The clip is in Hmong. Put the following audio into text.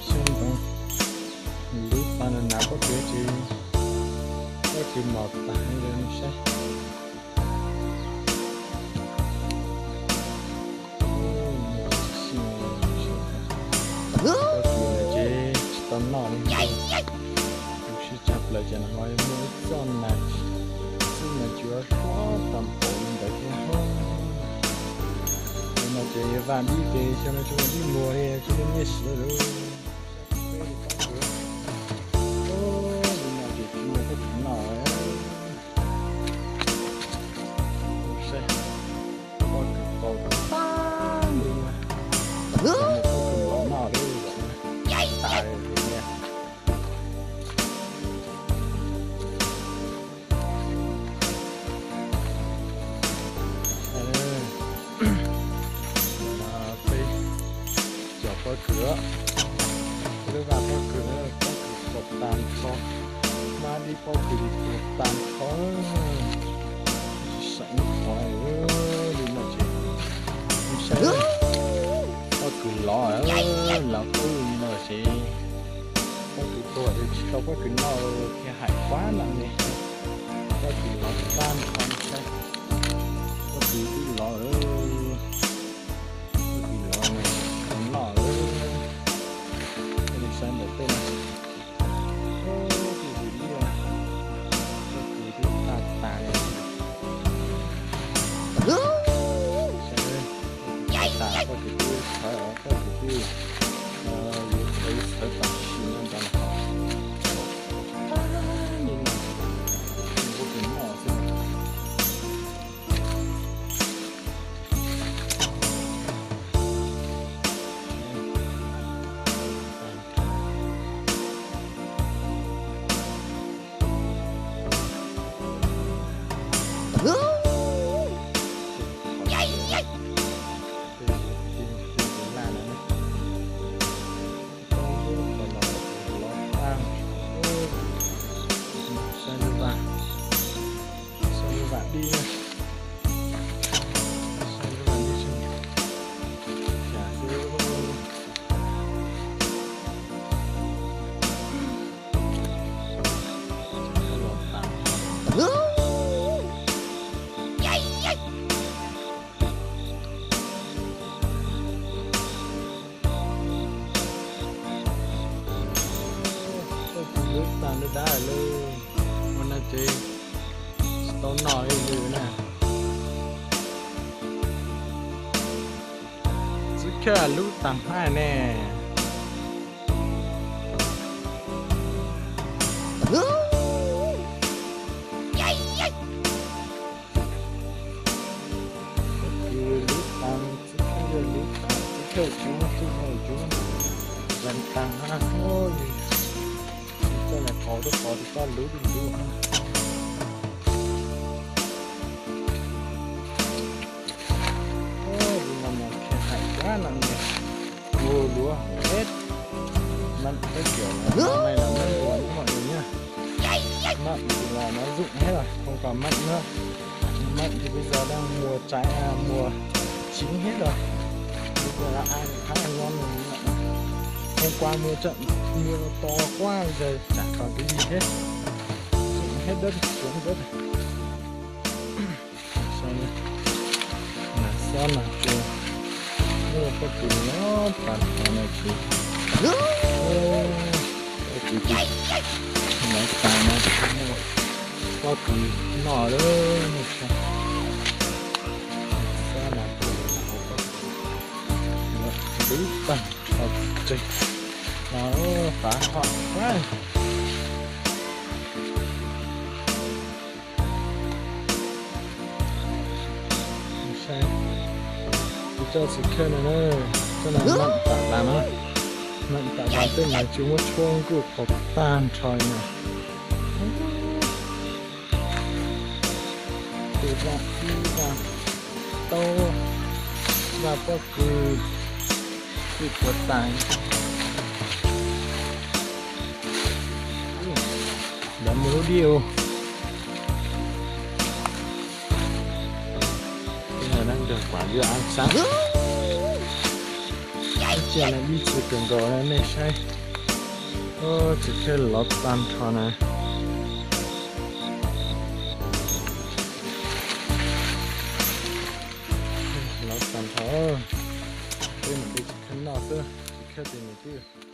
Xyoob ntoo, lub pas no hnav pob kws ces pob kws mos tas li lawm, nej saib. Pob kws no ces tsis tau noj li. Kuv siv tshaj plaws ces no ho muaj ib txoj nas, txoj nas tsuas hlob tag npaum li ntawd thiab. Nim no ces vam dib ces xyoo no tsis muaj dib muag li, tsis muaj nyiaj siv lawm. Nim no ces tsis muaj pob kws noj. Saib, pob kws tau tag li na, pob kws los noj li tas li. Peb cov pob kws, lub vaj pob kws, pob kws tuag tag nrho, mab dib pob kws tuag tag nrho, tsis seem qhov li no ces, saib, pob kws lov, lov qwb li no ces pob kws tuag ces tsis tau pob kws noj, thiaj hais qab no ne. Pob kws lov tag nrho, saib, pob kws twb lov, pob kws lov no tsis tau noj. Saib ntawm tej no, twb zus liaj, pob kws twb tag tas li. Saib, pob kws twb txhawv, pob kws twb yuav txhawv, txhawv tam sim no ntag. Tag li no, pob kws noj xwb. Saib lub vaj, saib lub vaj dib, saib lub vaj dib, saib xwb. Pob kws lub tag dab dab lawm, ua no ces tsis tau noj li lawm na. Txwv Khawj lub tag hmab ne. Pob kws lub tag, Txwv Khawj lub tag, Txwv Khawj tsis muaj txuj, Txwv Khawj tsis muaj, zas tag hab. Tsis txawj lam qhov rau qhov tsis txawj lub lub. Li no mas qhia hais dab no ne, ua luav peb mab, peb cov mab no los mab ua nyob hauv no na. Mab ces los no zoom hab los không còn mặn nữa. Mặn thì bây giờ đang mùa trái, à, mùa chín hết rồi. Bây giờ là ăn khá là ngon rồi. Hôm qua mưa trận, mưa to quá, giờ chả còn cái gì hết. Rụng hết đất, xuống dốc. Sau na, nas xob nas cua, muaj pob kws nyob tas qhov no ces, pob kws ces nyob tas no ces muaj pob kws noj lawm. Nas xob nas cua, pob kws lub tag tau tseg no, fav hom fab. Saib, kuv coj Txwv Khawj no na, coj no mặn tam las na, mặn tam las tej mas tsis muaj tshuaj kuj qhov tag nrho li na. Tus vaj ib vaj tau vaj pob kws kuj tuag tas. Lawv muaj lub dib. Đang được quả dưa ăn sáng. Ib tsiaj no dib tsis kawg nkaus na nej saib. Txiv khawb lov tag nrho na. Lov tag nrho. Peb mus peb txiv khawb noj xwb, txiv khawb tes nws twb